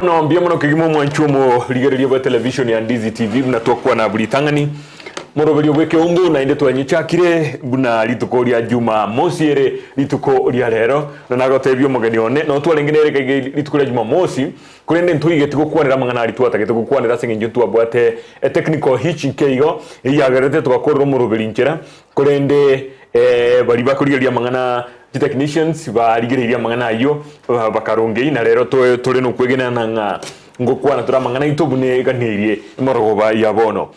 Bono mbuya mono kegima omwanchi omorigereria bwa television ya Ndizi TV buna twakwana buri ritang'ani moroberio bw'ekeumbu naende twanyechakire buna rituko ria Jumamosi ere rituko ria rero na nagotebia omogeni one noo twarenge nere iga iga rituko ria Jumamosi korende ntoigeti gokwanera amang'ana aria twatagete gokwanera ase eng'encho ntwabwate etechnical hitch nke igo eyagerete togakorera omoroberi nchera Korende baria bakorigereria amang'ana, chitechnicians, barigereirie amang'ana ayio, bakarongei, na rero tore nokwegenana ng'a ngokwana tore amang'ana aito buna eganeirie emorogoba ya bono.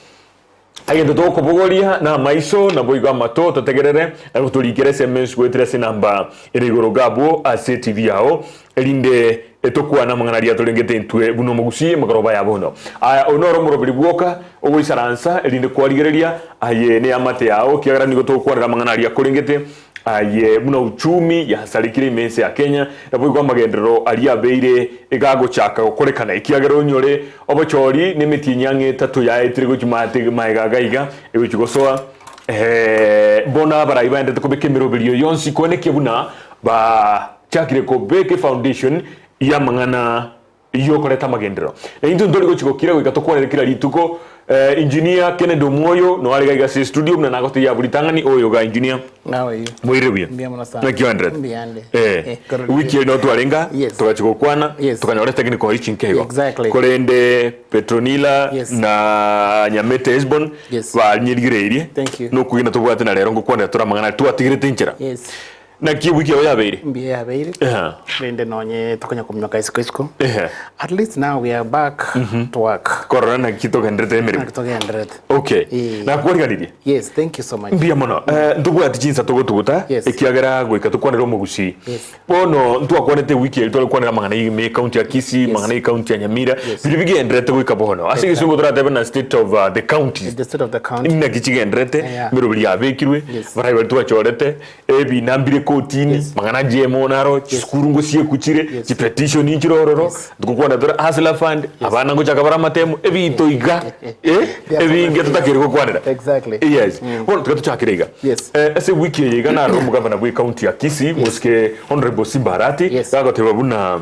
Egento tokobogoria namaiso, naboigo amato, totegerere, na gotorikera SMS goetera ase enamba ere igoro iga abwo ase TV yao, erinde tokwane amang'ana aria atorengete intwe buna omogusii emegoroba ya bono. Aya, oyo noro omoroberi bwoka ogoisaransa, erinde kwarigereria aye neamate yao, ekiagera nigo togokwanera amang'ana aria akorengete aye buna uchumi yasarekire ime ense ya Kenya, naboigo amagenderero aria abeire gagochaka gokorekana, ekiagera onyore obochori nemetienyi ang'e etato yaetire gochia maate maega iga iga egochia gosoa. Bono abarai baendete kobeka emeroberio yonsi koenekia buna ba Chakire kobeka efoundation y'amang'ana y'okoreta amagenderero. Na intwe ntori gochia gokira goika tokwanere kera rituko. Engineer Kennedy Omwoyo noyo are gaiga ase estudio buna nagotebia abwo ritang'ani oyo iga engineer. How are you? Moirire buya? Mbuya mono sana. Naki oenderete? Mbuya nde. Eh. Eh, korora Wiki eri noo twarenga Yes. togachia gokwana Yes. tokanyora technical hitch nke igo. Exactly. Korende Petronila Yes. na Nyamete Hesbon Yes. banyerigereirie Thank you. nokwegena tobwate na rero ngokwanera tore amang'ana aria twatigerete inchera. Yes. Naki ewiki yao yabeire? Mbuya yabeire. Ehe. Rende nonye tokonya kominyoka isiko isiko. Ehe. At least now we are back to work. Korora naki togenderete emeremo. Naki togenderete. Okay. Eh. Nakwariganirie? Yes, thank you so much. Mbuya mono. Eh, ntobwati chinsa togotuguta Yes. ekiagera goika tokwanere omogusii. Yes. Bono ntwakwanete ewiki eri tware gokwanera amang'ana ime ekaunti ya Kisii, Yes. amang'ana ekaunti ya Nyamira, Yes. biria bigenderete goika bono. Ase egesongo toratebe na state of uh, the counties. The state of the county. Naki chigenderete, Yeah. emeroberi yabekirwe, Yes. barai baria twachorete, Ebina mbire kotini, Yes. mang'ana GMO naro, chisukuru ngosiekwa chire, Yes. chipetition nchire ororo, Yes. togokwana tore Hustler Fund, abana ngochaka bare amatemo, ebinto iga, eh, ebinge totakeire gokwanera. Exactly. Yes. Bono tiga tochakere iga. Yes. Eh, ase ewiki eye iga narora omogavana bwe county ya Kisii, mosike Honorable Simba Arati, Yes. gagoteba buna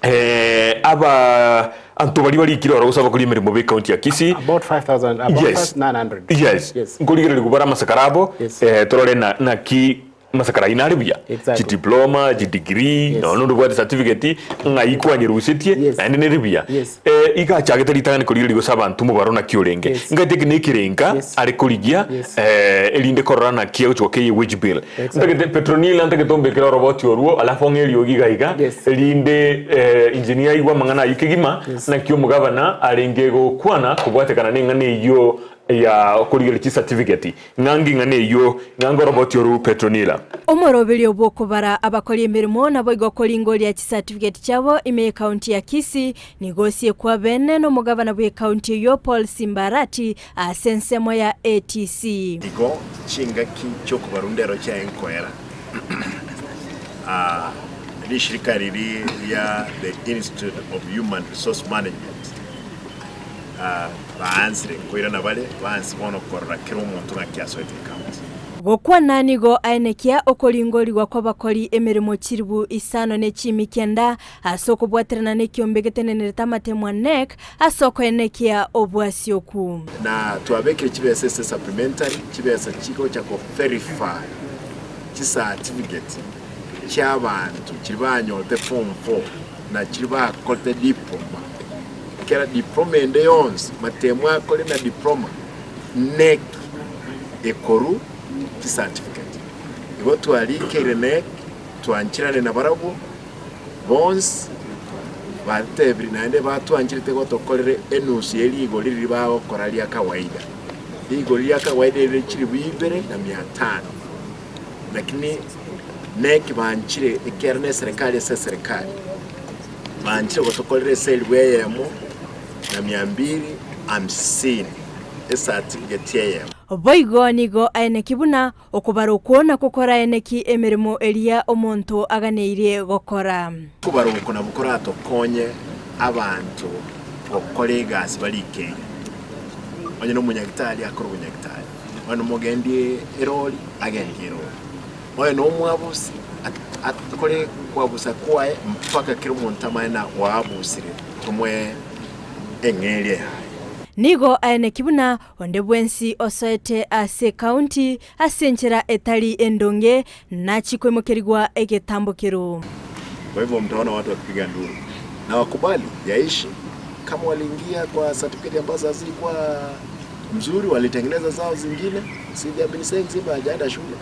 eh, aba anto baria barikire oro gose abakori emeremo be county ya Kisii About 5,000, about Yes. 900. Yes. Yes. Nkorigereria bare amasakara abo Yes. eh, torore na naki amasakara aino are buya Exactly. chidiploma chidegree Yes. nonya onde obwate certificate ng'ai kwanyerusetie Yes. naende nere buya Yes. eh, iga achagete ritang'ani korigereria gose abanto mobaro naki orenge Yes. ngaete eke nekerenka Yes. are korigia Yes. eh, erinde korora naki agochi gokeyia wage bill Exactly. Ntagete Petronila ntagete ombekere oroboti orwo alafu ong'e eriogi iga iga Yes. erinde eh, engineer aigwe amang'ana ayio kegima Yes. naki omogabana arenge gokwana kobwatekana neng'ana eyio ya okorigereria chicertificate ng'a nging'ana eyio ng'a ngoroboti oru Petronila. Omoroberio bw'okobara abakori emeremo naboigo koringoria chicertificate chiabo ime y'ecounty ya Kisii nigo osiekwa bene nomogabana bw'ecounty eyio Paul Simba Arati Ase ensemo ya ATC. Igo chingaki chi'okobarunda ero chiaye nkoera. Rishirika riria ria The Institute of Human Resource Management baansire nkoirana bare baansi bono korora kera omonto ng'aki asoete ecounty. Gokwana nigo aenekia okoringorigwa kw'abakori emeremo chilifu isano ne chiimi kenda Ase okobwaterana nekiombe getenenerete amatemwa NEC ase okoenekia obwasioku. Na twabekire chibesa ase supplementary, chibesa chigocha ko verify chicertificate chiabanto chiria banyorete form four na chiria bakorete diploma. Kera diploma ende yonsi matemo akore na diploma NEC ekoru chicertificate. Igo twarikeire NEC twancherane nabarabwo. Bonsi batebirie naende batwancherete gotokorera enusu ye rigori riria bagokora ria kawaida. Rigori ria kawaida rire chilifu ibere na mia tano, lakini neki banchire ekiagera ne eserekari ase eserekari, banchire gotokorera ase elifu eyemo na mia mbili hamsini ecertificate eyemo. Boigo nigo aeneki buna Okobara okwo nakwo koraeneki emeremo eria omonto aganeirie gokora. Okobara oko nabwo koratokonye abanto gokora egasi barikeire. Onye nomonyagitari akore obonyagitari, onye nomogendi erori agendie erori, onye nomwabusi akore kwabusa kwaye mpaka kera omonto amanye na oabusire. Tomoe eng'eria yaye. Nigo aeneki buna onde bwensi osoete ase ekaunti ase enchera etari endonge nachie koimokerigwa egetambokero. Kwa hivyo mtaona watu wakipiga nduru na wakubali yaishi. Kama waliingia kwa certificate ambazo hazikuwa mzuri, walitengeneza zao zingine. Si they have been saying Simba hajaenda shule.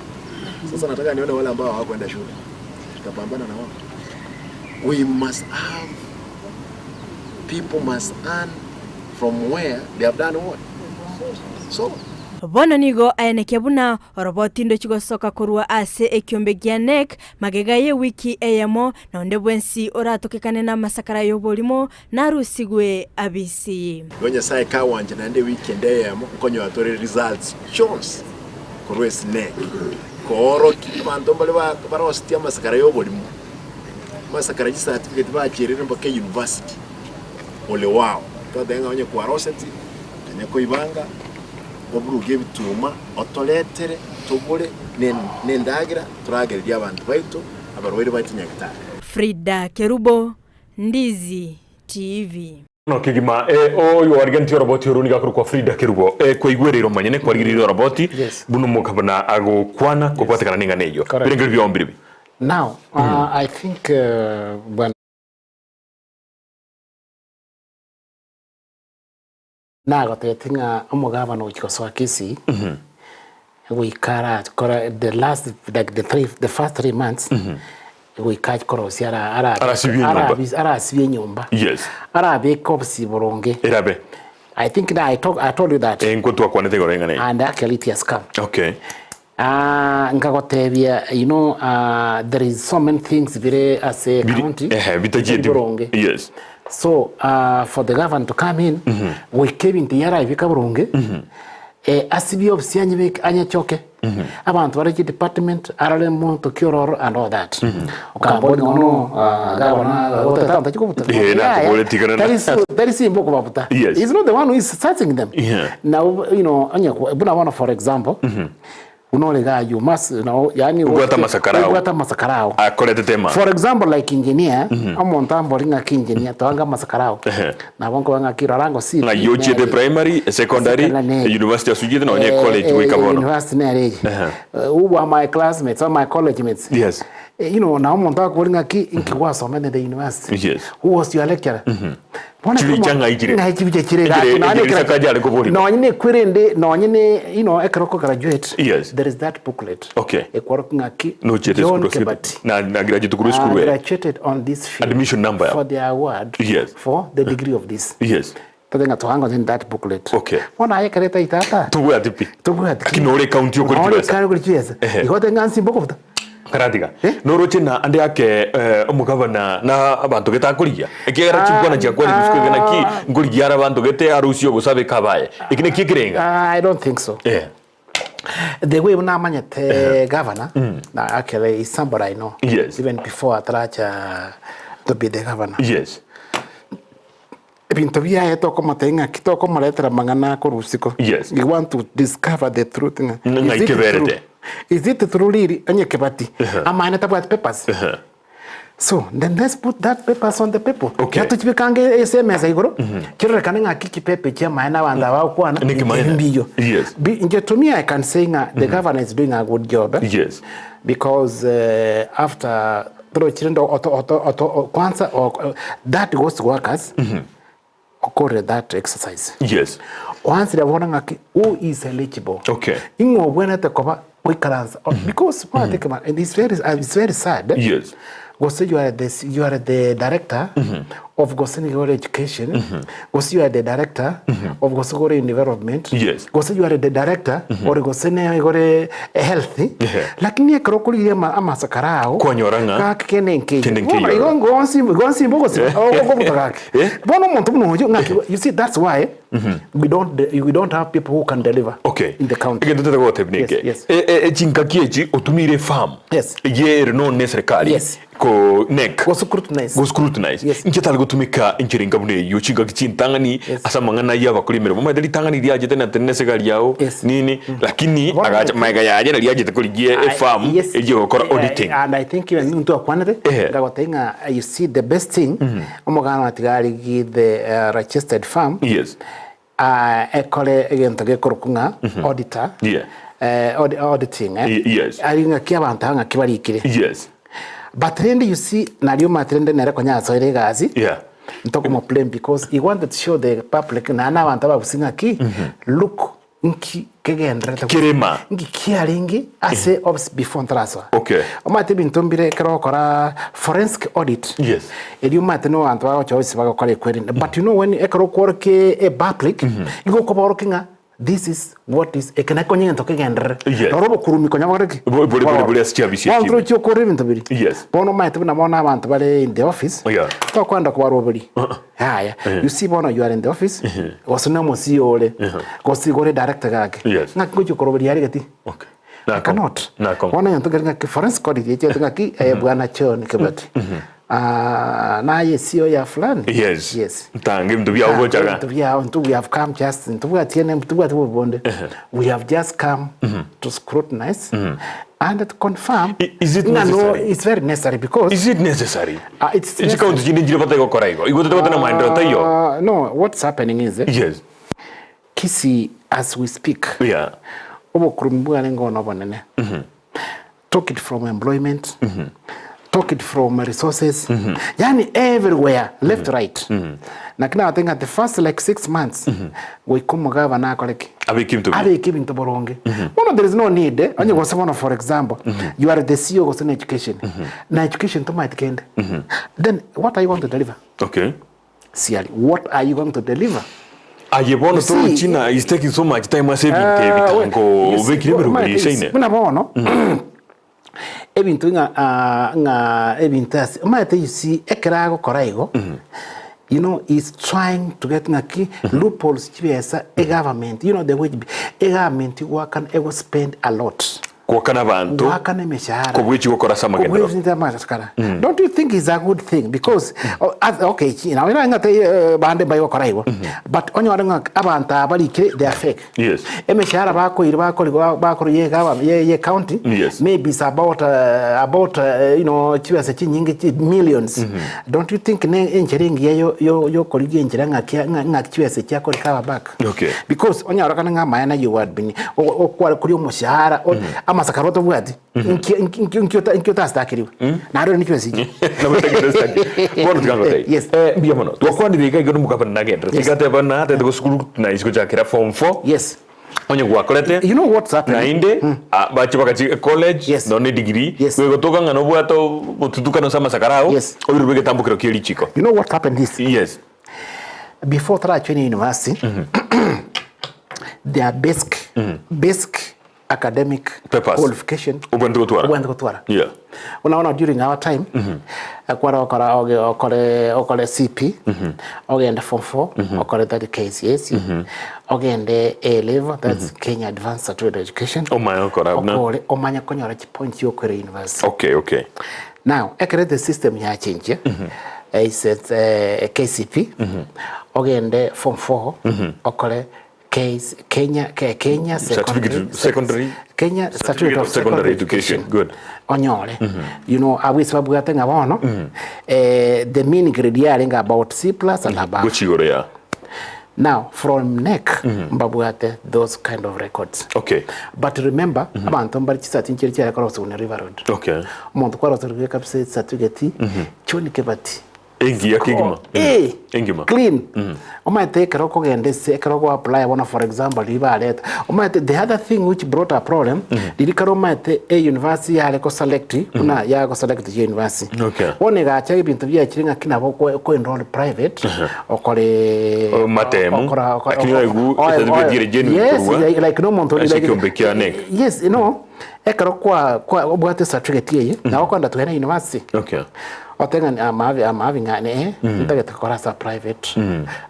Sasa nataka nione wale ambao hawakuenda shule, tutapambana na wao. We must have people must earn from where they have done what so Bono nigo aenekia buna oroboti ndochi gosoka korwa ase ekiombe gia NEC magega y'ewiki eyemo, na onde bwensi oratokekane namasakara y'oborimo narusigwe abisi. Igo Nyasae kawancha naende ewiki ende eyemo nkonyora tore results chionsi korwa ase NEC koorokia abanto mbare barositie amasakara y'oborimo. Amasakara chicertificate bacherire mpaka university ole wao totebe ng'a onye kwaroseti tonya koibanga oburuge ebituma otoretere togore ne endagera toragererie abanto baito abarwaire baito nyagetari. Frida Kerubo, Ndizi TV. Bono kegima eh, oyo warigenetie oroboti oru nigo akorokwa Frida Kerubo. Eh, kwaigwereire omonyene, kwarigereire oroboti Yes. buna omokabana agokwana kobwatekana neng'ana eyio. Correct. Birengeri bionsi biri. Now, I think bwana nagotebeti ng'a omogabana ogochia gosoa Kisii goika arakora the last like the three the first 3 months goika achi korosia ara ara Arasibie enyomba. arasibie enyomba Yes. arabeke obosi boronge. Erabe. I think that I told you that. Eh, nko twakwanete igoro eng'ana eyio. And actually it has come. Okay. Ah, nkagotebia there is so many things bire ase county Ehe, bitachieti. bitari boronge. Yes. So for the governor to come in goika ebinto yarabika boronge asibie ofisi anyebeke anyechoke abanto bare chidepartment arore monto ki ororo and all that. Okambori ng'a bono governor goteta abanto chikobuta. Eh, nakobore tigana na- Tari so tari simba okobabuta. Yes. He's not the one who is searching them. Now onye buna bono for example buna ore iga you must yaani Obwate amasakara ao. obwate amasakara ao. Akorete tema. For example like engineer, omonto ambori ng'aki engineer toange amasakara ao. Nabo nkoba ng'aki rora ngo CV Ng'ai ochiete nere. primary, secondary, Secondary nere. university asuchiete nonye college goika bono. University nere eye. Who were my classmates or my college mates. Yes. Nabo omonto akobori ng'aki inki gwasomete the university. Yes. Who was your lecturer? Bono Chibicha ekero ng'ai chire? Ng'ai chibicha chire Echire- gaki, nonye echire ekero- risakaja are koborigwa. nonye na ekwerende, nonye ne, ekero oko graduate, Yes. there is that booklet. Okay. Ekworokwa ng'aki Nochiete John esukuru ase- Kebati. na na graduate korwa esukuru ere. Graduated on this field Admission number for yabo. the award Yes. for the degree of this. Yes. Tote ng'a toango in that booklet. Okay. Bono aye ekero etaito ata. Tobwati pi. Tobwati. Lakini nore ekaunti okori Nore chibesa. ekaunti okori chibesa. Ehe. Igo ote ng'a nsimba okobuta. Karatiga. Eh? Noroche na ande ake omogabana na abanto gete akorigia. Ekiagera chinkwana chiakwanire rituko eke naki nkorigia are abanto gete arusie ogosabeka abaye. Eki naki ekerenga? I don't think so. Eh. The way buna amanyete governor, na actually is somebody I know. Yes. Even before ataracha to be the governor. Yes. Ebinto biaye tokomotebia ng'aki tokomoretera amang'ana akorwa isiko. Yes. We want to discover the truth ng'a Ng'a is it ikeberete. true? Is it true riri onye Kebati amaene tabwati papers? So then let's put that papers on the people. Okay. Yatochibekange ase emesa igoro chirorekane ng'aki chipepe chiamaene abanto aba bagokwana Nekimaene. mbiyo. Yes. Inche to me I can say ng'a the governor is doing a good job. Yes. Because after torochire ndo oto oto oto kwanza that ghost workers okore that exercise. Yes. Oansire bono ng'aki who is eligible. Okay. Ing'o obwenerete koba goikaransa because mm -hmm. and it's very sad. Yes. Gose you are the director of gose nigore education. Gose you are the director of gose gore development. Yes. Gose you are the director or gose ne gore health. Yeah. Lakini ekero okorigia amasakara ao Kwanyora ng'a gaki kende nkeiyo. Kende nkeiyo. Bono igo ngonsi mbogosi ogobuta gaki. Eh. Bono omonto buna oyo ng'aki you see that's why we don't have people who can deliver Okay. in the county. Egento tete gotebia Yes, neke. yes. Chinkaki echi otumire efarm. Yes. Eye ere none ne serikali. Yes. Ko NEC. Go scrutinize. Go scrutinize. Yes. Inche tari. gotumeka enchera enga buna eyio chingaki chintang'ani Yes. ase amang'ana ayio abakori emeremo. Omanyete ritang'ani riachete natenena ase egari yao Yes. nini, lakini Bono agacha magega yaye nari achete korigia efarm Yes. eria ogokora Eh, auditing. And I think even ntwakwanete Ehe. ngagotebia ng'a you see the best thing omogano atiga arigie the registered farm Yes. Ah, ekore egento gekorokwa ng'a auditor, Yeah. eh, audi- auditing, eh. Yes. Ari ng'aki abanto aba ng'aki barikire. Yes. But rende you see, nario omanyete rende nere konya asoire egasi, Yeah. ntokomo blame because he wanted to show the public naende abanto abagusii ng'aki, look nki kegendererete gose Kerema. nki kiarenge ase office before ntarasoa. Okay. Omanyete ebinto mbire ekero ogokora forensic audit, Yes. erio omanyete nigo abanto bagocha office bagokora ekwerende. But you know when ekero okworokia epublic, igo okoborokia ng'a this is what is eke naki konya egento kegenderere. Yes. Rora obokurumi konya bore ki? Bo- bore- bore- bore ase chiabisi Bono echio. torochi okore ebinto biria. Yes. Bono omanyete buna bono abanto bare in the office, Yeah. tokoenda kobaroberia. Yaya, you see bono you are in the office, gose na omosie ore, gose igo ore director gake. Yes. Ng'aki ngochia koroberia are gati? Okay. I Nako. cannot. Nako. Bono egento keri ng'aki forensic audit echete ng'aki eh, bwana John Kibati. Ah, naye CEO ya fulani. Yes. Yes. Ntange ebinto biao gochaga. Ebinto biao ntu we have come just ntubwati ene ntubwati bobe bonde. We have just come to scrutinize and to confirm Is it ng'a no, necessary? it's very necessary because Is it necessary? Ah, it's Chikaunti chinde nchire batari gokora igo. Igo totagotana maendeleo taiyo. No, what's happening is Yes. Kisii as we speak Yeah. obokurumi bwarenge ono obonene took it from employment took it from resources yani everywhere left right naki nagotebi ng'a the first like 6 months goika omogabana akore ki? Abeke ebinto buya. Abeke ebinto boronge. Bono there is no need eh, onye gose bono for example, you are the CEO gose na education, na education tomaeti kende, then what are you going to deliver? Okay. Siari, what are you going to deliver? Aye bono You see, torochi na is taking so much time ase ebinto ebi Ah, tango you see, obekire emerogo my things, eisaine. buna bono ebinto ng'a ah, ng'a ebinto ase omanyete you see ekero agokora igo you know he's trying to get ng'aki loopholes chibesa egovernment you know the wage bill egovernment goakana ego spend a lot Goakana abanto goakana emeshahara kobua echi gokora ase amagenderero. Kobua amagenderero. Don't you think it's a good thing because oh, as, okay chi- now ira ng'ate eh, bande mbaigokora igo but onyore ng'a abanto aba barikire they are fake Yes. emeshahara bakoire bakori bakori ye gava ye, ye county Yes. maybe it's about about you know chibesa chinyinge chi millions don't you think ne enchera engiya yo yo yokorigia enchera ng'aki ng'aki chibesa chiakori cover back Okay. because onyore kane ng'a amaene you had been okware koria omoshahara amasakara otobwati nki nki nki nki otastakiriwe naro ni chibesa echi Nabo tagete staki. Bono tiga ngotebie. Yes. Eh, mbuya mono. Twakwanire iga igo nomogabana nagenderete. Yes. Tiga teba natete gosukuru na isiko chakera form 4. Yes. Onye gwakorete. You know what's happening? Naende ah, bache bagachi college Yes. nonye degree. Yes. Gogotoka ng'a nobwate obotutukano ase amasakara ao. Yes. Oirwe egetambokero kie richiko. You know what happened is Yes. before tarajoin university there are basic basic academic Papers. qualification Obwenerete gotwara. obwenerete gotwara Yeah. unaona during our time akwara okora oge okore okore CP ogende form 4 okore that KCSE ogende A level that's Kenya Advanced Certificate Education Omanye gokora buna. okore omanye konyora chipoints yokwera university Okay, okay. Now ekero the system yachenchia is it KCP ogende form 4 okore Ks Kenya Ke Kenya Certificate secondary Kenya Certificate of Secondary Education Good. onyore you know abwo ase babwate ng'a bono eh, the mean grade yarenge about C plus and above Gochia igoro ya. Now from NEC mbabwate those kind of records. Okay. But remember abanto mbare chisati nchire chiare korosigwa na River Road. Okay. Omonto kwaroseriwe kabisa ecertificate John Kibati. Engiya kegima. Eh, Engima. clean. Omanyete ekero okogenda ase ekero ogo apply bono for example riria bareta omanyete the other thing which brought a problem riria kare omanyete e university yare go select buna yago select university. Okay. Bono egacha ebinto biachire ng'aki nabo oko enroll private okore Matemu. okora okora Lakini oegu certificate ere genuine yes korwa like, like no monto ase ekiombe kia NEC. yes no ekero kwa kwa obwate certificate eye nabo okoenda twena university Okay. otebe ng'a I'm having, I'm having an eh ntagete gokora as a private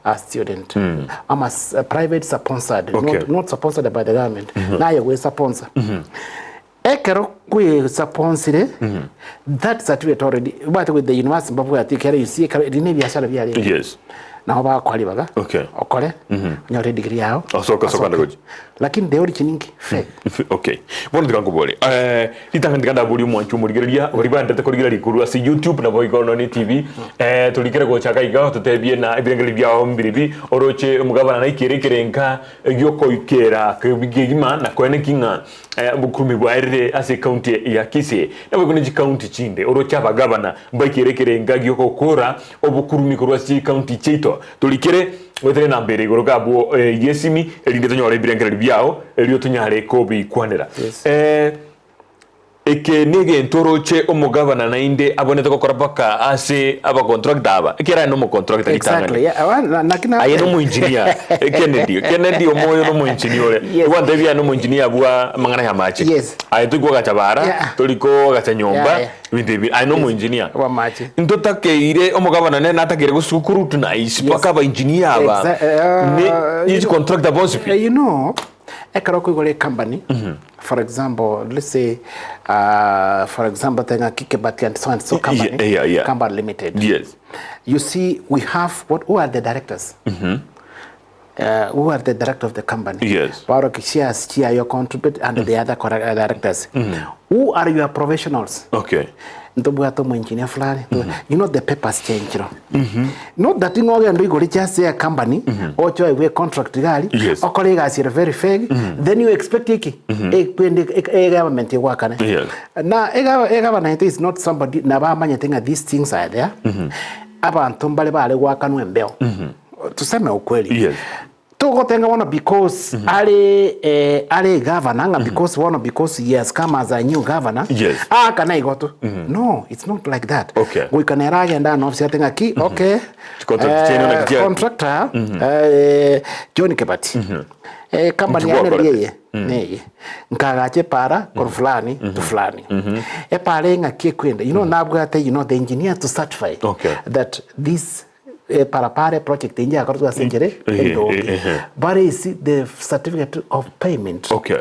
a student I'm a a private sponsored Okay. not, not sponsored by the government naye gwe sponsor. Ekero kwesaponsire, that certificate already, obwate with the university mbabwati ekero you see ekero eri ne ebiasara biarenge. Yes. Nabo bagokoa ribaga, Okay. okore, onyore edegree yao, Osoke ase okogenda osoke. gochia. Lakini the origin inki? Fake. Okay. Bono tiga nkobore. Eh, ritang'ani tiga ndaborie omwanchi omorigereria, baria baendete korigereria rikuru ase YouTube nabo igo nonye TV, eh, torikere gochaka iga ototebie na ebirengererio biao mbiribi, oroche omogabana naikere ekerenka giokoikera kegima na koeneki ng'a Obokurumi bwaerire ase ekaunti ya Kisii naboigo ne chikaunti chinde. Oroche abagabana mbaikere ekerenga gi'ogokora obokurumi korwa ase chikaunti chiaito. Torikere goetera enamba ere igoro gabwo y'esimi erinde tonyore ebirengererio biao erio tonyare kobikwanera. Yes. Eke negento oroche omogabana naende abwenerete gokora mpaka ase abacontractor aba, ekiagera aye nomocontractor ritang'ani. Exactly. Yeah, awa, na- naki na- Aye nomoengineer, eh, Kennedy, Kennedy omoyo nomoengineer ore. Yes. Gwantebia aye nomoengineer bwa amang'ana ya amache. Yes. Aye tori koagacha bara, Yeah. tori koagacha nyomba, Yeah, yeah. ebinto ebi, aye nomoengineer. Bwa amache. Ntotakeire omogabana nere natakeire goscrutinize mpaka abaengineer aba, Exa- eh, ne you each know- contractor bonsi pi. Eh, you know, Ekero okoigora ecompany, for example, let's say, uh, for example, tenga Kikebati and so and so company, Yeah, yeah, yeah. company limited. Yes. You see, we have what? Who are the directors? Uh, who are the director of the company? Yes. Baroki shares chia your contribute and the other correct, uh, directors. Who are your professionals? Okay. Ntobwate omoengineer fulani you know the papers change Not that ng'a ogende oigore just a company oche oegwe econtract iga aria Yes. okore egasi ere very fake then you expect eki ekwende e government egwakane Yes. na ega egavana is not somebody nabo amanyete ng'a these things are there abanto mbare bare gwakanwa embeo tuseme ukweli Yes. Togotenga bono because are eh, are governor ng'a because bono because he has come as a new governor Yes. aakana igoto no it's not like that Okay. goika nere agende ane office ate ng'aki okay Contract chiaino naki chia- contractor eh, John Kibati eh, company Nchi yane gwakorete. eye neye nkagacha epara korwa fulani to fulani epara eng'aki ekwenda you know nabwate you know the engineer to certify Okay. that this Eparapara eproject eyio yakoretwe ase enchera Eh, entonge eh, eh. but is the certificate of payment Okay.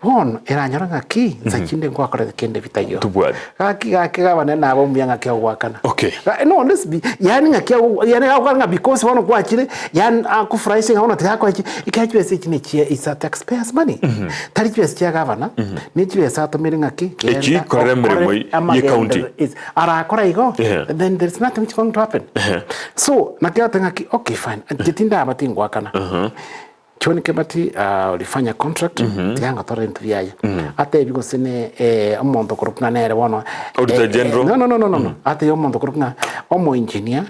bono eranyora ng'aki nsa chinde nkwakorete kende bitaiyo Tobwate. gaki gaki gabane nabo omuya ng'aki agoakana Okay. No let's be yaani ng'aki ago yaani agokwana ng'a because bono gwachire yaani akofurahishe ng'a bono tiga akoe echi ekiagera chibesa echi nechie is a taxpayers money tari chibesa chia gavana ne chibesa atomire ng'aki Echi genda korera emeremo okore ye amagenderero county. Is arakora igo Yeah. then there's nothing which is going to happen so nakio ate ng'aki okay fine inche tindaba tingoakana John Kebati uh, ulifanya contract tiga ngotore ebinto biaye atebi gose ne eh, omonto okorokwa ng'a nere bono Auditor General. no no no no no no atebi omonto okorokwa ng'a omo engineer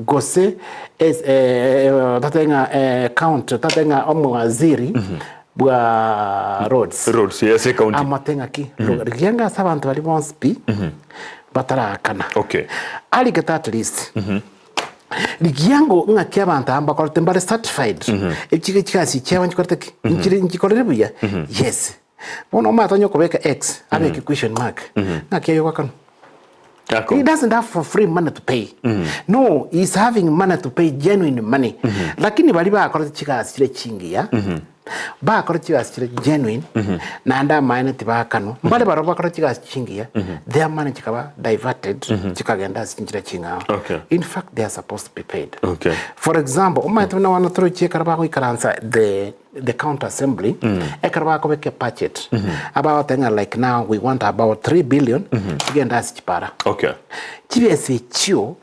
gose es, eh, tate ng'a eh, county tate ng'a omowaziri bwa roads Roads, yes, county. Amote ng'aki rigia ng'a ase abanto baria bonsi pi bataraakana. Okay. Arigete at least rigia ngo ng'aki abanto aba mbakorete mbare certified echi chigasi chiabo nchikorete ki nchire nchikorire buya yes bono omanyete onye okobeka X abeke question mark ng'aki aye ogoakanwa. Ako. He doesn't have for free money to pay. No, he's having money to pay genuine money. Lakini bari bakorete chigasi chire chingiya bakorete chigasi chire genuine naende amaene tibakanwa mbare barobwo bakorete chigasi chingiya their money chikaba diverted chikagenda ase chinchera ching'ao. Okay. In fact they are supposed to be paid. Okay. For example, omanyete buna bono torochie ekero bagoikaransa the the county assembly ekero bakobeka ebudget abagoteba ng'a like now we want about 3 billion chigende ase chipara Okay. chibesa echio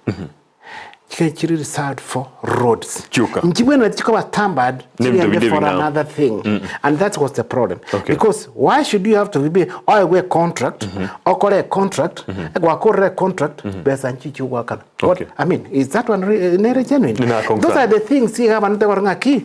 chikare chiri reserved for roads Chioka. nchibwenereti chikoba tampered Nebinto chigende binde for ebing'ao. another thing and that was the problem Okay. because why should you have to be oegwe econtract okore econtract gwakorire econtract besa nchichi ogwakana What, Okay. I mean, is that one re, nere genuine? Nina Those are the things iga abanto bakora ng'a ki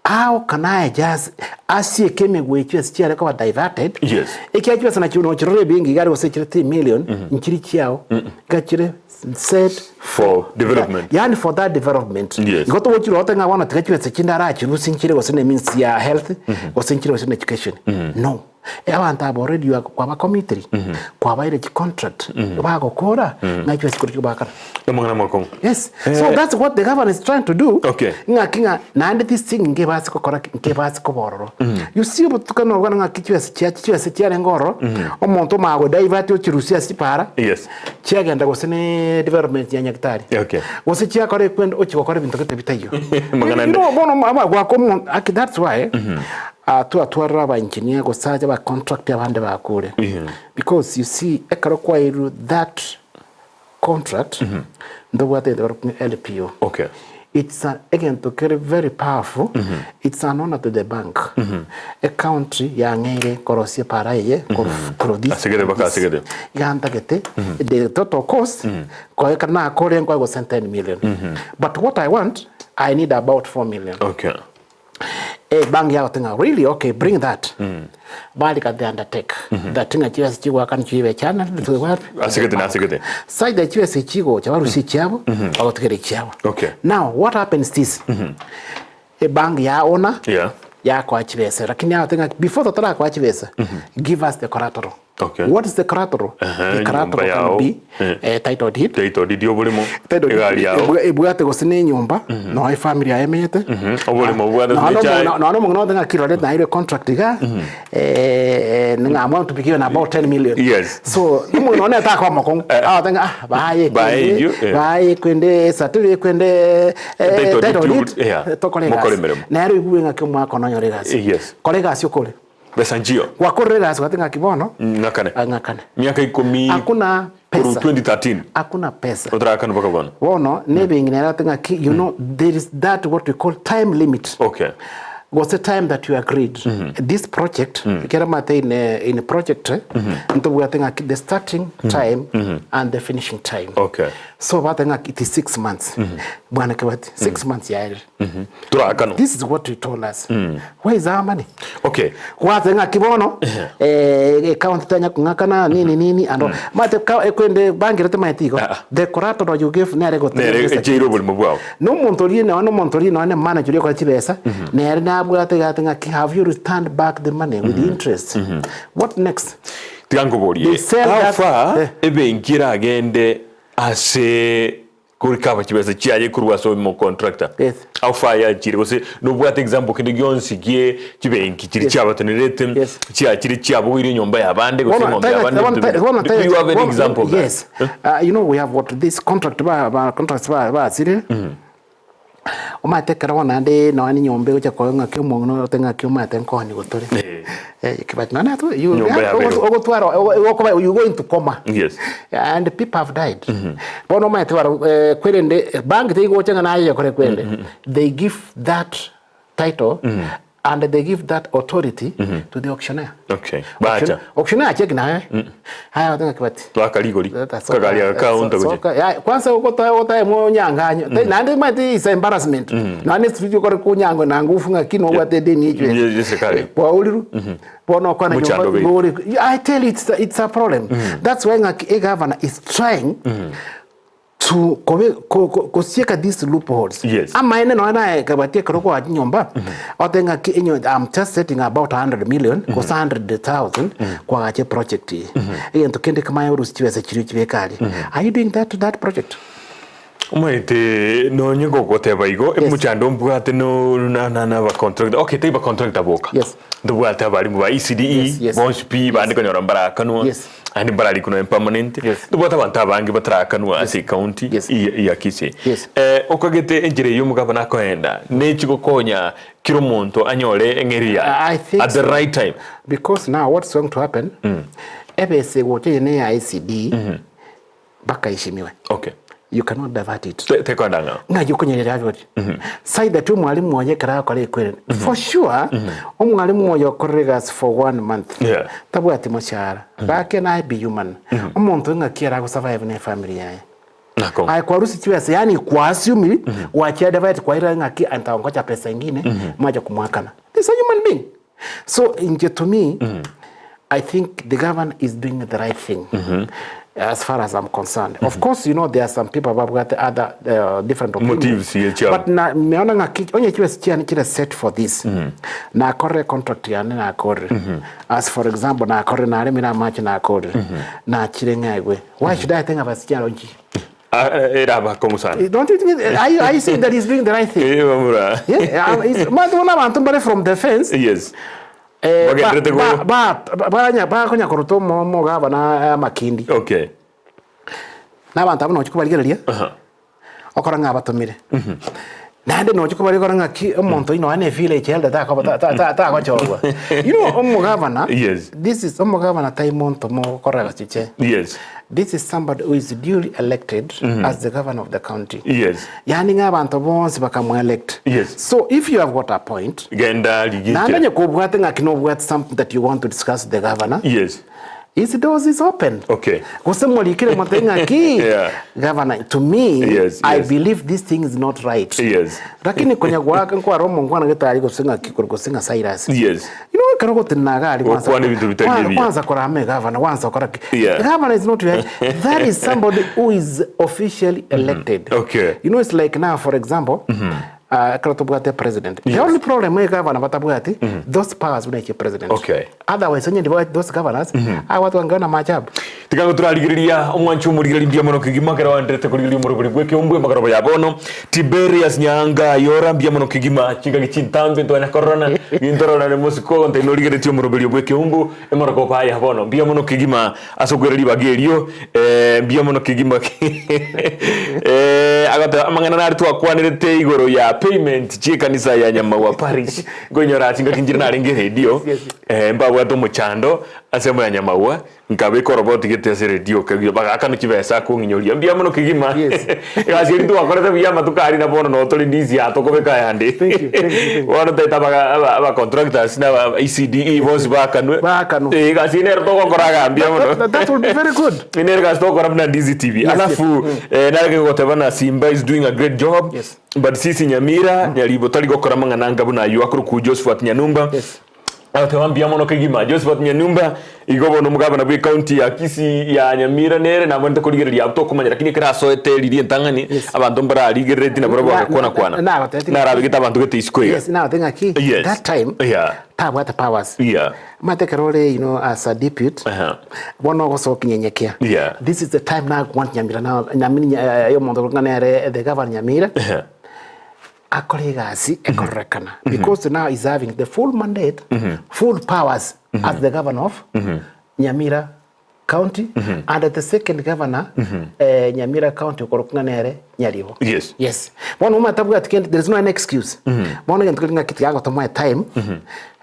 How can I just asieke emegwe echio ase chiare koba diverted Yes. ekiagera chibesa nachio nochirora ebingi iga are gose chire 3 million nchiri chiao iga chire set For development. yaani for that development Yes. igo togochirora ote ng'a bono tiga chibesa chinde arachirusie nchire gose ne means ya health gose nchire gose ne education no. Abanto aba already you are kwabakomitiri, kwabaire chicontract, bagokora, ng'a chibesa chikoro chikobakana. Amang'ana amakong'u. Yes. So that's what the governor is trying to do. Okay. Ng'aki ng'a naende this thing nkebase gokora ki, nkebase koba ororo. You see obotukano obwo ng'aki chibesa chia chibesa chiarenge ororo, omonto omanye go divert ochirusia ase chipara, Yes. chiagenda gose ne development ya Nyagetari. Okay. Gose chiakora ekwenda ochia gokora ebinto gete bitaiyo. Amang'ana You know, bono ama- gwaka omonto aki that's why twatwarire aba engineer gose ache ba contract abande bakure. Because you see ekero kwairwe that contract ntobwate egento barokwa ng'a LPO. Okay. It's a egento kere very powerful, it's an honor to the bank. Ecounty yang'eire korosia epara eye korwa korwa this Asegete mpaka this. asegete. Iga ntagete the total cost koeka nakore nkoe gose 10 million. But what I want, I need about 4 million. Okay. Eh, bank yagote ng'a really okay bring that barika the undertake that ng'a chibesa chigoakana chibe chana wapi Asegete na asegete. side chibesa chigocha barusie chiabo bagotigera echiabo Okay. now what happens this ebank yaona Yeah. yakoa chibesa lakini yagote ng'a before totarakoa chibesa give us the collateral Okay. what is the collateral Aha, the collateral nyomba can yao. be Eh. eh, title deed Title deed oboremo. Title deed Egari yao. ebwate gose na enyomba noe efamily yaye emenyete Oboremo obwate Nonya ne echae. nonya omong'ina ote ng'a kirore nairwe contract iga eh, ng'a I want to be given about 10 million. Yes. So omong'ina one takoba mokong'u agote ng'a ah baye Baye kwende eyio, eh. baye kwende certificate kwende eh, Title deed title deed, yeah. tokore Mokore egasi. emeremo. Nere oigwe ng'aki omwaka one onyore egasi. Yes. Kora egasi okore. Besa nchiyo. Gwakorire egasi gwateba ng'aki bono Ng'akane. ng'akane. Miaka ikomi Hakuna korwa pesa. 2013 Hakuna pesa. otarakana mpaka bono. Bono nebengi nere ate ng'aki you know there is that what we call time limit. Okay. Was the time that you agreed this project ekero omanyete in a, in a project ntobwate ng'aki the starting time and the finishing time. Okay. So bate ng'aki it is 6 months. Bwana Kibati 6 months yaerire. Torakanwa. This is what you told us. Where is our money? Okay. Gwate ng'aki bono eh, county tanya kung'akana nini nini and all. Mate ka ekwende bangire temaeti igo. Ah. The collateral you give nere Nere gotegerera. echeire oborimo bwao. Nomonto oria nonya nomonto oria nonya manager oria okora chibesa nere nabwate gate ng'aki have you returned back the money with interest? What next? Tiga nkoborie. They sell How that- far Eh. ebenki eragende ase Korikaba chibesa chiaye korwa ase omocontractor. Yes. How far yachire gose nobwate example kende gionsi gie chibenki chiria Yes. chiabatenerete Yes. chiachire chiabogoire enyomba y'abande gose Bono, eng'ombe taiga- y'abande bono, ebinto tai- binde. bono, Do taiga- you have any bono, example of that? Yes. You know we have what this contract ba ba contracts ba basire. Omanyete ekero bono naende nonya na enyomba egocha koa ng'aki omong'ina ote ng'aki omanyete nkooni gotore. Eh. Eh, kibati nonya natwe you Nyomba ya bero. ogotwara ogokoba you go into coma. Yes. And people have died. Bono omanyete baro kwerende bank teigocha ng'a naye oyekore kwende. They give that title and they give that authority to the auctioneer. Okay. Bacha. Auctioneer acheki naye. Haya ote ng'aki bati. Twaka rigori. Kagari aka kaunta gochia. Soka, ya, kwanza ogotoa ogotoa monyang'anyo. Naende omanyete is embarrassment. Naende street okore konyangwa na ngufu ng'aki nobwate edeni echwe. Ye- ye serikali. Kwauriru. Bono okwana Mochando nyomba gaitu. bori. I tell you it's a, it's a problem. That's why ng'aki e governor is trying to kobe ko- ko- gosieka these loopholes. Yes. Amaene nonya naye kabatie ekero kwacha nyomba ote ng'aki enyo I'm just setting about 100 million gose 100,000 kwagacha eproject eye. Egento kende kemanye orusie chibesa chiria ochibeke aria. Are you doing that to that project? Omanyete nonye gogoteba igo, Yes. omochando mbwate no na na na abacontractor, okay tari bacontractor boka, Yes. ntobwate abarimu ba ECDE, Yes, yes. bonsi pi bande konyora mbarakanwa, Yes. naende mbararikwa nonya permanent, Yes. ntobwate abanto abange batarakanwa ase ecounty Yes. ya ya Kisii. Yes. Eh, okagete enchera eywo omogabana akoenda, nechigokonya kera omonto anyore eng'eria yaye I think at the so. right time. Because now what's going to happen, ebesa egocha eye ne ya ECD, mpaka iheshimiwe. Okay. You cannot divert it. Te- Tekwenda ng'ao. Ng'ai okonyerera abe ori. Saida tu omwalimu oye ekero agokora ekwere. For sure, omwalimu oyo okorire egasi for one month. Yeah. Tabwati moshahara. Gaki naye be human. Omonto ng'aki ere agosurvive na efamily yaye. Nako. Aye kwarusia chibesa yaani kwa assume gwachia divert kwaira ng'aki antaongoja pesa ingine mwacha kumwakana. This a human being. So inche to me, I think the governor is doing the right thing. As far as I'm concerned. Of course you know there are some people babwate other different opinions. Motives ye chiabo. But na meona ng'aki onye chibesa chiane chire set for this. Nakorire contract yane nakorire. As for example nakorire naremire amache nakorire. Nachire ng'aigwe. Why should I think about chiaro nchi? Ah, era abakong'u sana. Don't you think are you, are you saying that he's doing the right thing? Eh, bamura. Yeah, he's, matu bona abanto mbare from the fence. Yes. Eh, ba- Bagenderete ba- ba- ba- baranya- bakonya koruta omo- omogabana amakindi Okay. na abanto abwo nochi kobarigereria okora ng'a abatomire naende nochi kobarigereria okora ng'a ki omonto oyio nonya na evillage elder takoba ta- ta- ta- tagochorwa you know omogabana Yes. this is omogabana tai monto mogokora gachiche Yes. this is somebody who is duly elected as the governor of the county Yes. Yaani ng'a abanto bonsi bakamoelect. Yes. So if you have got a point, Genda rigia naende enchera. onye kobwate ng'aki nobwate something that you want to discuss with the governor, Yes. his doors is open. Okay. Gose morikire mote ng'aki, Yeah. governor, to me, Yes, I yes. believe this thing is not right. Yes. Lakini konya goaka nkware omongwana getari gose ng'aki korwa gose ng'a Cyrus. Yes. You know ekero ogotenena iga aria kwanza Gokwana ebinto bitari kwanza- ebiya. kwanza korama egavana kwanza okora ki Yeah. Governor is not your that is somebody who is officially elected. Okay. You know it's like now for example ekero tobwate president. The only problem e governor batabwati those powers buna echi president. Okay. Otherwise onye ndibo those governors aba twangana na maajabu. Tiga ngo turarigereria omwanchi omorigereria mbuya mono kegima ekero oenderete korigereria omorobori bw'ekeumbu emarobo ya bono Tiberius Nyaanga ayora mbuya mono kegima chingaki chintambe ntwanya kororana gintororane mosiko ogonte norigeretie omoroberio bw'ekeumbu emarogoba aya bono mbuya mono kegima ase okoira ribaga erio eh, mbuya mono kegima eh, agoteba amang'ana nare twakwanerete igoro ya payment chi'ekanisa ya Nyamagwa Parish nkoinyora chingaki nchire narenge eredio eh, mbabwate omochando ase emo ya Nyamagwa Nkabeka oroboti gete ase eredio kegima, bagaakanwa chibesa akong'inyoria mbuya mono kegima. Yes. Egasi eria twakorete buya amatuko aria na bono noo tore ndisi aa tokobeka ayande. Thank you, thank you, thank you. Bono taete abaga aba aba contractors na aba ECDE bonsi baakanwe. Baakanwe. Eh, egasi eye nero togokora igaa mbuya mono. That, that will be very good. Eye nere egasi togokora buna Ndizi TV. Yes, Alafu eh, narenge goteba na Simba is doing a great job. Yes. But sisi Nyamira, Nyaribo tari gokora amang'ana anga buna aywo akorokwa Josephat Nyanumba. Yes. Agateba mbuya mono kegima. Josephat Nyanyumba, igo bono omogabana bw'ecounty ya Kisii ya Nyamira nere nabwenerete korigereria abwo tokomanya lakini ekero asoete riria entang'ani Yes. abanto mbararigerereti nabarabwo Na- bagakwana kwana. na- nagotebeti Narabegete abanto gete isiko iga. Yes, nagotebeti ng'aki Yes. that time Yeah. tabwate powers. Yeah. Omanyete ekero ore you know as a deputy Aha. bono ogosokia nyenyekia. Yeah. This is the time now I want Nyamira now Nyamira omonto ng'a nere the governor Nyamira. Ehe. Akore egasi ekororekana because now he's having the full mandate, full powers as the governor of Nyamira County and the second governor eh, Nyamira County okorokwa ng'a nere Nyaribo. Yes. Yes. Bono omanyete tabwati kende there is no any excuse. Bono egento keria ng'aki tiga gotomoe time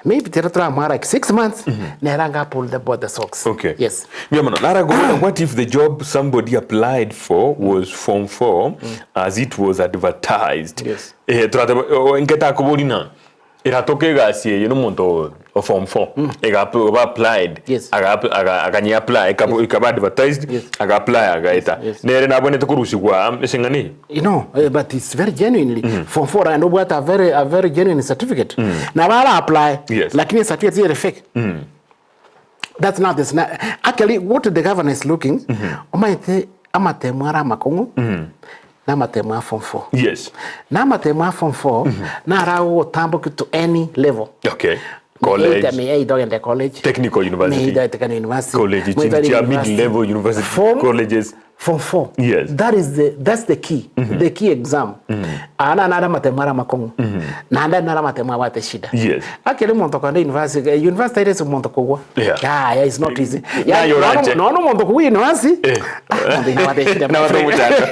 maybe tera toramoa like 6 months nere anga pull the both the socks. Okay. Yes. Mbuya mono. Nara goboria what if the job somebody applied for was form 4 as it was advertised? Yes. Eh, torateba o- nketa akobori na eratoka egasi eye nomonto o form 4 ega ba applied Yes. aga aga akanye apply ikaba ikaba advertised Yes. aga apply agaeta Yes. nere nabwenerete korusigwa ase eng'ana eye You know, eh, but it's very genuinely form 4 and obwate a very a very genuine certificate. Na bara apply Yes. lakini certificate ere fake. That's not this. Actually what the governor is looking omanyete amatemo are amakong'u na amatemo a form 4. Yes. Na amatemo a form 4 naro agogotambokia to any level. Okay. College. Either may either ogende college. Technical university. May either technical university. College May either chiri chia university. mid level university Form, colleges. Form 4. Yes. That is the that's the key. The key exam. Ana nara amatemo are amakong'u. Naende nare amatemo abwate shida. Yes. Akere omonto okogenda university, eh, university ere ase omonto kogwa. Yeah. Yeah, yeah, it's not easy. Naye Yaani oranche. nono omonto kogwa university. Eh. Ah, omonto oyio nabwate eshida. Nabwate omochando.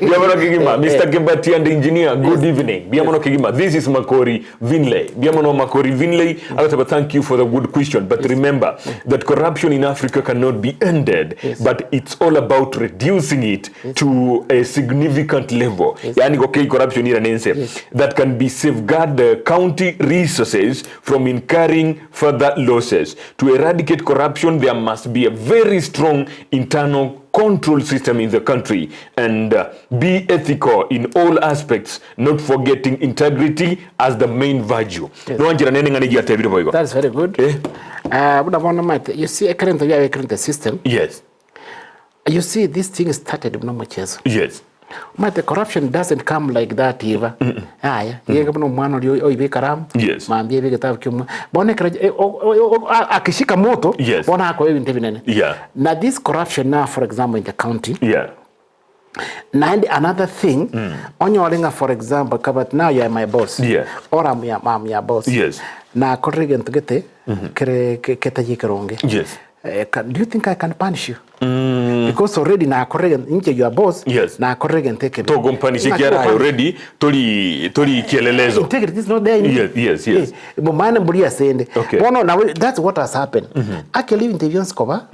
Mbuya mono kegima. Eh, Mr. eh. Kebati and engineer, good evening. Mbuya mono kegima. This is Makori Vinley. Mbuya mono Makori Vinley. Agoteba thank you for the good question. But remember that corruption in Africa cannot be ended, Yes. but it's all about reducing it to a significant level. Yes. Yani gokei corruption ira nense. Yes. That can be safeguard the county resources from incurring further losses. To eradicate corruption, there must be a very strong internal control system in the country and be ethical in all aspects, not forgetting integrity as the main virtue. Yes. Nwanchera nene ng'ana egiatebire boigo. That's very good. Eh. Uh, buna bono omanyete, you see ekero ebinto biabekire into system, Yes. You see this thing started buna omocheso. Yes. Omanyete corruption doesn't come like that iga. Yaya, iga buna omwana oria oiba ekaramu, Yes. mambia aibe egetabu kia omwana. Bono ekero eh, o- o- o- a- akishika moto, Yes. bono akoa ebinto ebinene. Yeah. Na this corruption now for example in the county, Yeah. naende another thing, onyore ng'a for example, kaba now you are my boss, Yeah. or I'm your, I'm your boss. Yes. Nakorire egento gete, kere ketari ekeronge. Yes. Eh, can, do you think I can punish you? Because already nakorire inche your boss Yes. nakorire egento ekebe. Togompanisha ekiara aye already tori tori kielelezo. Integrity is not there in Yes, yes, yes. Eh, bomane mburi asende. Okay. Bono now that's what has happened. Actually interview koba.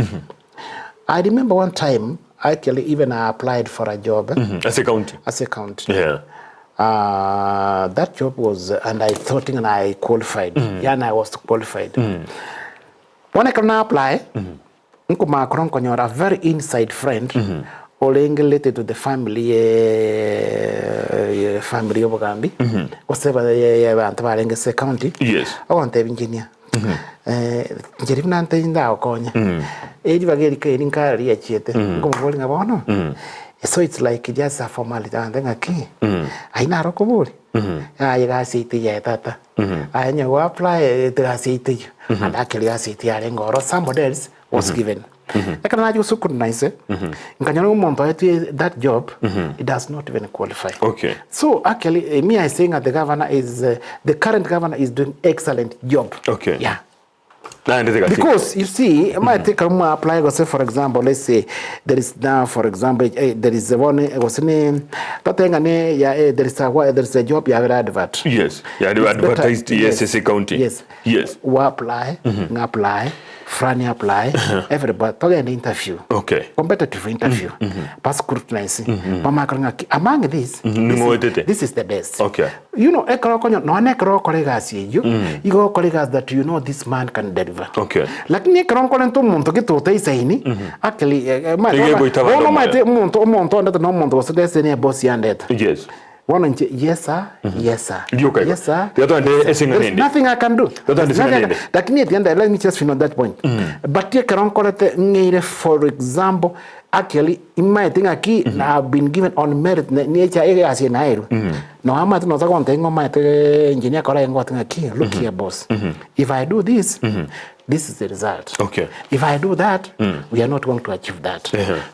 I remember one time actually even I applied for a job Ase county. as a county. Yeah. That job was, and I thought and I qualified. Yeah, and I was qualified. When I can apply, nkumakora nkonyora a very inside friend orenge related to the family eh, family y'obogambi gose ba- ye- ye- banto barenge ase county Yes. ogontebia engineer eh, inche buna nte ndagokonya eribaga eri eri nkara riachiete nkomobori ng'a bono so it's like just a formality ante ng'aki aye naro okobori aye egasi yaito eye tata aye onye gwa apply egasi yaito eyio and actually egasi yaito yarenge oro somebody else was given ekero nachia goscrutinize nkanyora omonto oetwe that job he does not even qualify Okay. so actually eh, me I saying that the governor is the current governor is doing excellent job Okay. yeah Naende tegasi. Because you see, mm -hmm. take a apply go say for example, let's say there is now for example eh, there is a one eh, was ne tatenga ne ya eh, there is a there is a job ya advert. Yes. Yeah, It's better- advertised yes, yes. county. Yes. Yes. Wa apply, mm -hmm. apply, Frani apply, everybody togenda interview. Okay. Competitive interview. Mm -hmm. Ba scrutinize. Mm -hmm. Bamakora among this, this, Ning'oetete. is, this is the best. Okay. You know, ekero okonya nonya ekero okora egasi eyio, igo okora egasi that you know this man can deliver. Okay. Lakini ekero nkorenta omonto gete otaisaini, actually, eh, eh, ma- Igo egoita abanto bono omoyo. omanyete omonto omonto ondete na omonto gose ndese ne eboss yandeta. Yes. Bono inche yes sir, yes sir. Rioka igo. Yes sir. Tiga twende Yes, sir. ase eng'ana There's ende. nothing I can do. Tiga twende There's ase eng'ana nothing I ende. can- Lakini at the end, let me just finish on that point. But ekero nkorete ng'eire for example, Actually, imaete ng'aki na have been given on merit ne- necha egasi naerwe. No amaete nosa gontebia ng'a omaete engineer kora engote ng'aki look here boss. If I do this, this is the result. Okay. If I do that, we are not going to achieve that.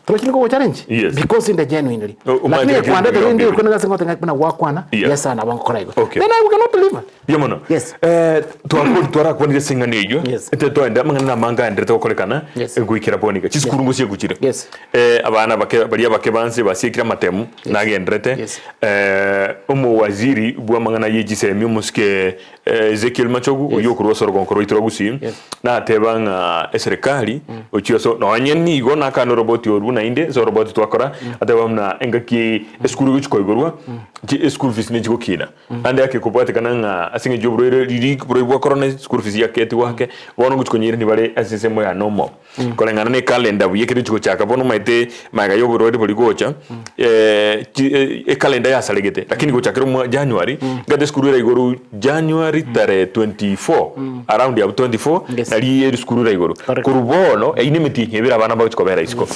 Torochi nigo challenge Yes. because in the genuinely. O- omaete Lakini ng'aki kwandete genuinely. rende okone gase ngote ng'aki buna gwakwana, Yeah. yes sana bangokora igo. Okay. Then I we cannot deliver. Buya mono. Yes. Eh, twakori twarakwanire ase eng'ana eyio Yes. ete twaenda amang'ana namange aenderete gokorekana Yes. goikera bono iga chisukuru ngosiye gochire Yes. eh, abana bake baria bake banse basiekire amatemu nagenderete Yes. eh, omowaziri bwa amang'ana ye chisemi omosike eh, Ezekiel Machogu oyio okorwa ase orogonko rwaito rwa Gusii Yes. nateba ng'a eserekari ochia ase nonye nigo nakana oroboti orwo naende ase oroboti twakora ateba buna engaki esukuru egochi koigorwa chi eschool fees nechigokina Ande ake kobwatekana ng'a ase eng'encho y'oborwaire riria oborwaire bwa korona school fees yaketigwe ake, bono ngochia konyeirania bare ase ensemo ya normal. Koreng'ana na ecalendar buya ekero egochia gochaka bono omanyete magega ya oborwaire boria gocha chi ecalendar yasaregete lakini gochakera omwa January, ngate esukuru ere igoro January tarehe 24 around abwo 24 Yes. nari esukuru ere igoro. Correct. Korwa bono eywo na emetienyi ebere abana bagochia kobera isiko.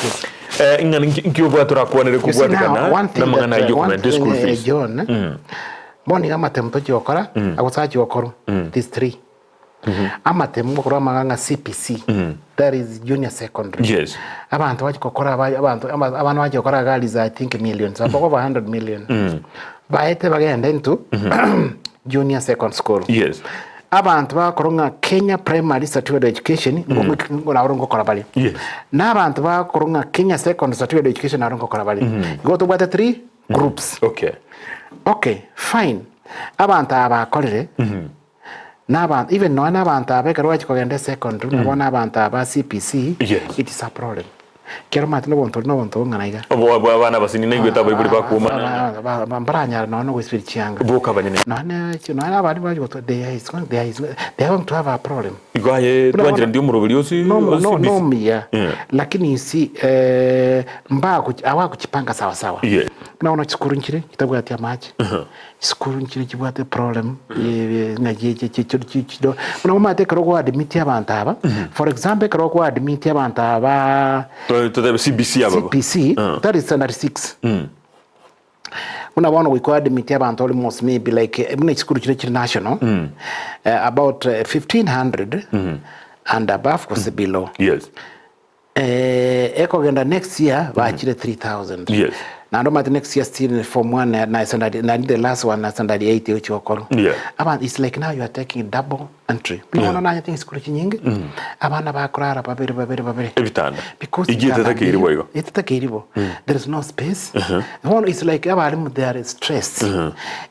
Ing'ana nki nki obwate orakwanere You see now, kobwatekana one thing namang'ana that, ayio one okomenta thing, eschool fees. John, bono iga amatemu tochia gokora, agosachi gokorwa, these three. Amatemu gokorwa amang'ana ng'a CPC, that is junior secondary. Yes. Abanto bachia gokora aba- abanto ama- abana bachia gokora iga is I think millions, above over 100 million. Baete bagende into junior second school. Yes. Abanto bakorwa ng'a Kenya Primary Certificate Education, nabo ngokora bare. Yes. Na abanto bakorwa ng'a Kenya Secondary Certificate Education naro ngokora bare. Igo tobwate three groups. Okay. Okay, fine. Abanto aba bakorire, na abanto, even nonya na abanto aba ekero gwachia kogenda esecondary, nabo na abanto aba CPC, Yes. it is a problem. Ekero omanyete na obonto oria na obonto bong'ana iga. Obo abwo abana abasini naigwete abaibori bakwomana. Mbaranyare nonya na ogoisiberia chianga. Boka abanyene. Nonya nonya abande bache gotwa they are is going they are is they are going to have a problem. Igo aye Buna twanchire bono ndi omoroberi osi no no osi no omuya Yeah. lakini you see eh, mbago abagochipanga sawa sawa. Yeah. Buna bono chisukuru nchire chitabwati amache. Chisukuru nchire chibwate problem ng'a chido buna omanyete ekero ogo admit abanto aba, for example ekero ogo admit abanto aba Totebe CBC aba. CBC, that is standard 6. Buna bono goika o admit abanto almost maybe like buna chisukuru chiria chire national, about 1500 and above gose below. Yes. Ekogenda next year bachire 3000. Yes. Naende omanyete next year still form one na na standard naende the last one na standard 8 egochia gokorwa. Yeah. Abanto it's like now you are taking double entry. Buna bono nanyete chisukuru chinyinge, abana bakorara babere babere babere. Ebitanda. Because Igi ebitanda etatakeiri mbiyo, boigo. etatakeiri bo. There is no space. Bono it's like abalimu they are stressed.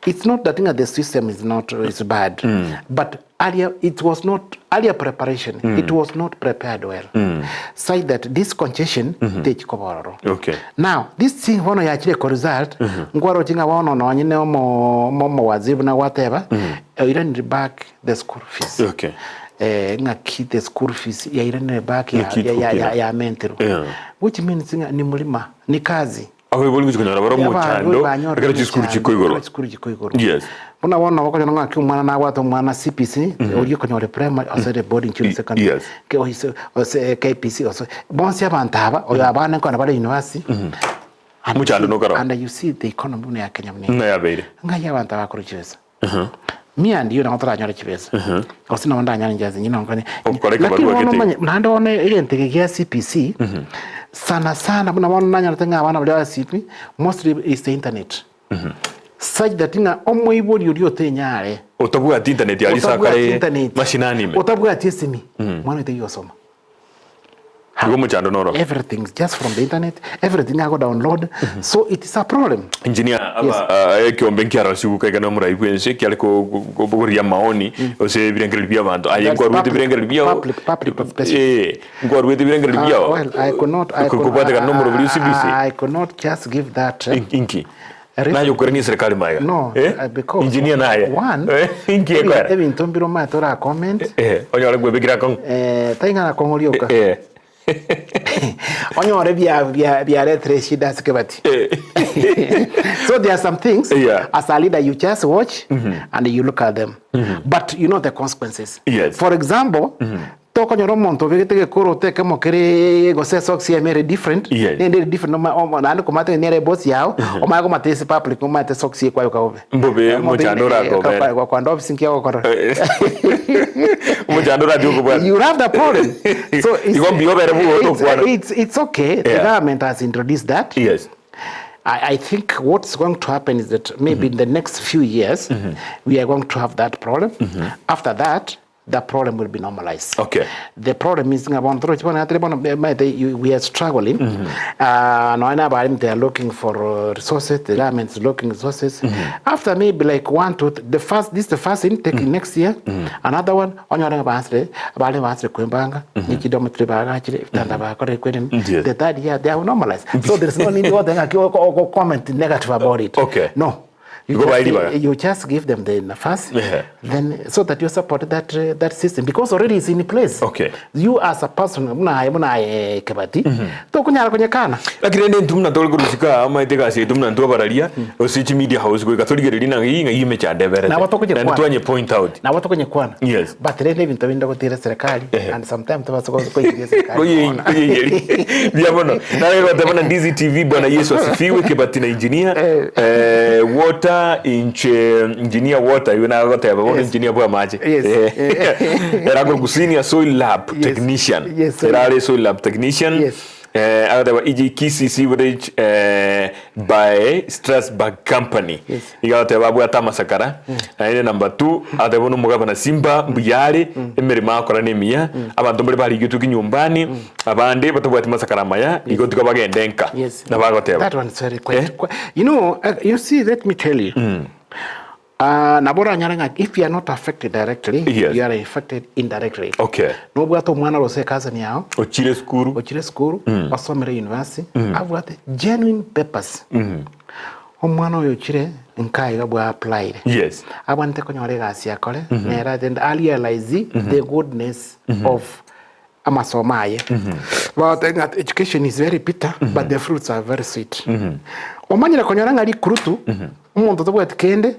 It's not that ng'a the system is not is bad, but Earlier it was not earlier preparation mm. it was not prepared well mm. such that this congestion mm -hmm. techikoba ororo okay. now this thing bono yachire ko result mm -hmm. nkwarochi ng'a bono nonye ne omo omo waziri buna gwateba mm -hmm. oiranire back the school fees okay. eh, ng'aki the school fees yairanire back ya, ya, ya, ya, ya mentero yeah. which means ng'a ni mulima ni kazi Abaibori ngochia konyora bare omochando ekero chisukuru chikoigorwa. Chisukuru chikoigorwa. Yes. Buna bono nabo okonyora ng'aki omwana nabwate omwana CBC, oria okonyora primary ase boarding junior secondary, Yes. K- oise- ose KPC ose bonsi abanto aba, oyo abana nkonyora bare university, and you Omochando see- nokoro. and you see the economy buna ya Kenya buna ere. Ng'a yabeire. Ng'ai abanto abakora chibesa. Me and you nabo toranyore chibesa. Gose nabo ndanyore inche ase inche nonkonye. Okore Lakini ekebarua bono gete. omanye naende bono egento eke gia CBC, sana sana buna bono nanyorete ng'a abana baria ba CB, mostly is the internet. Such that ng'a omoibori oria otenyare, Otabwati internet aria ase otabwati akare internet, mashinani ime. otabwati esimi, mwana oito taiyo gosoma. Igo omochando noro. Everything is just from the internet, everything ago download, so it is a problem. Engineer, Yes. aba ekiombe nkiarosiwu kaika na omorai bwense kiare ko- ko- kobogoria amaoni ase ebirengererio bia abanto. Aye That's nkwaruete public- ebirengererio biao. public- public participation. Eh, nkwaruete ebirengererio biao. Well, I could not, I Ko- could, kobwatekana na omorobori o CBC. I, I could not just give that. In- Inki? Reason- Naye okwerania eserikali maega. No, Eh? because Engineer naye. one, Eh, inki ekwera? ebinto mbire omanyete ora comment, Eh, onyore kwebekire akong'u. eh, taing'ana kong'u rioka. Eh. Onyore bia bia biaretire eshida ase kebati. Eh. So there are some things Yeah. as a leader you just watch and you look at them. But you know the consequences. Yes. For example, tokonyora omonto obegete gekoroto ekemo kere gose esocks yaye ere different, Yes. nende ere different oma- oma- naende komanyete ng'a nere eboss yao, omanye komata ase public omanyete esocks eye kwayoka bobe. Mbobe, Omonto omochando orakobere. Gokwanda office nki ogokora? Omochando oratie okobwata. You have the problem. So it's, Igo mbuya obere buna it's, otokwana. it's okay. The Yeah. government has introduced that. Yes. I think what's going to happen is that maybe in the next few years, we are going to have that problem. After that, the problem will be normalized. Okay. The problem is ng'a bono torochi bono atire bono maete you- we are struggling. Nonya na abaremi they are looking for resources, the government is looking resources. After maybe like one, two, the first, this is the first intake next year, another one, onyore ng'a bansire, abaremi bansire kwembanga, chidomitory bagachire, ebitanda bakorire kweremi. Yes. The third year they have normalized. So there is no need goteba ng'aki oko- oko comment negative about it. Okay. No. You Igo just, bairi baga. you just give them the nafasi Yeah. then so that you support that that system because already it's in place. Okay. You as a person muna aye muna aye kebati tokonyara konyekana. Lakini rende intwe buna tore korusika amaete egasi yaito buna intwe abararia gose chimedia house goika torigererie ng'a ng'ai emechando eberete. Nabo tokonye Naende kwana. twanye point out. Nabo tokonyekwana. Yes. But rende ebinto binde gotira serikali Ehe. and sometimes tobasa koigeria serikali. Koye- koyeiyeri. Buya mono. Nare goteba na Ndizi TV Bwana Yesu asifiwe Kebati na engineer. Eh, water inche engineer water iwe nagoteba bono Yes. engineer bwa amache. Yes. Eh. Era akorokwa senior soil lab Yes. technician. Yes, soil Era are soil lab technician. Yes. Eh, agateba EJ Kisii Sewerage eh, by Strasbourg Company. Yes. Iga agateba abwate amasakara. Naende number 2 agateba bono omogabana Simba mbuya are emeremo agokora nemiya. Abanto mbare barigetwe kinyumbani abande batabwati masakara amaya igo tiga bagende nka. Yes. Nabo agoteba. That one is very quite, Eh? quite you know, you see, let me tell you. Nabo oranyare ng'a if you are not affected directly, Yes. you are affected indirectly. Okay. Nobwate omwana orose ecousin yao, Ochire esukuru. ochire esukuru, osomere university, abwate genuine papers. Omwana oyo ochire nka iga bwa applyire. Yes. Abwanete konyora egasi akore, nere agende a realize the goodness of amasomo aye. Bagoteba ng'a education is very bitter, but the fruits are very sweet. Omanyire konyora ng'a rikurutu. Omonto otabwati kende,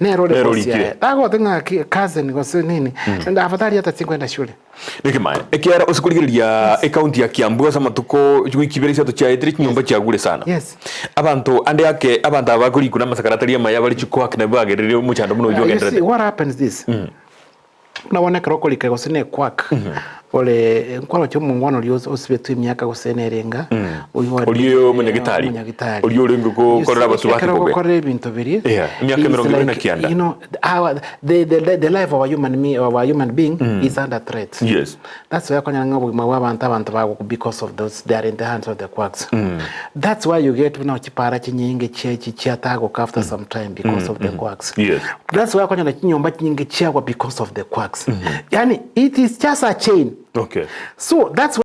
nere ore Nere boss orikire. yaye. Tagote ng'a ki cousin gose nini, afadhali hata sinkwenda shule. Nekemaene, ekiagera ase korigereria ecounty ya Kiambu ase amatuko chiwiki ibere isato chiaetire chinyomba chiagure sana. Yes. Abanto ande ake abanto aba bakorikwa namasakara atari amaya bare chikoak nabwo bagerire omochando buna oyio You see, ogendererete. what happens this, Buna bono ekero okorika gose ne quack, ore nkwaroche omongwana oria osibetwe emiaka gose nere enga, oyio ore Oria omonyagitari, omonyagitari. oria orenge You gokorera see, abasubati ekero bobe. ogokorera ebinto biria, Yeah, emiaka it's emerongo ebere na like, kianda. you know, our, the, the, the life of a human, me, of a human being is under threat. Yes. That's why okonyora ng'a obogima bwa abanto abanto bagokwa because of those they are in the hands of the quacks. That's why you get buna chipara chinyinge chia chi chiatagoka after some time because of the quacks. Yes. That's why okonyora chinyomba chinyinge chiagwa because of the quacks. Yaani it is just a chain. Okay. So that's why.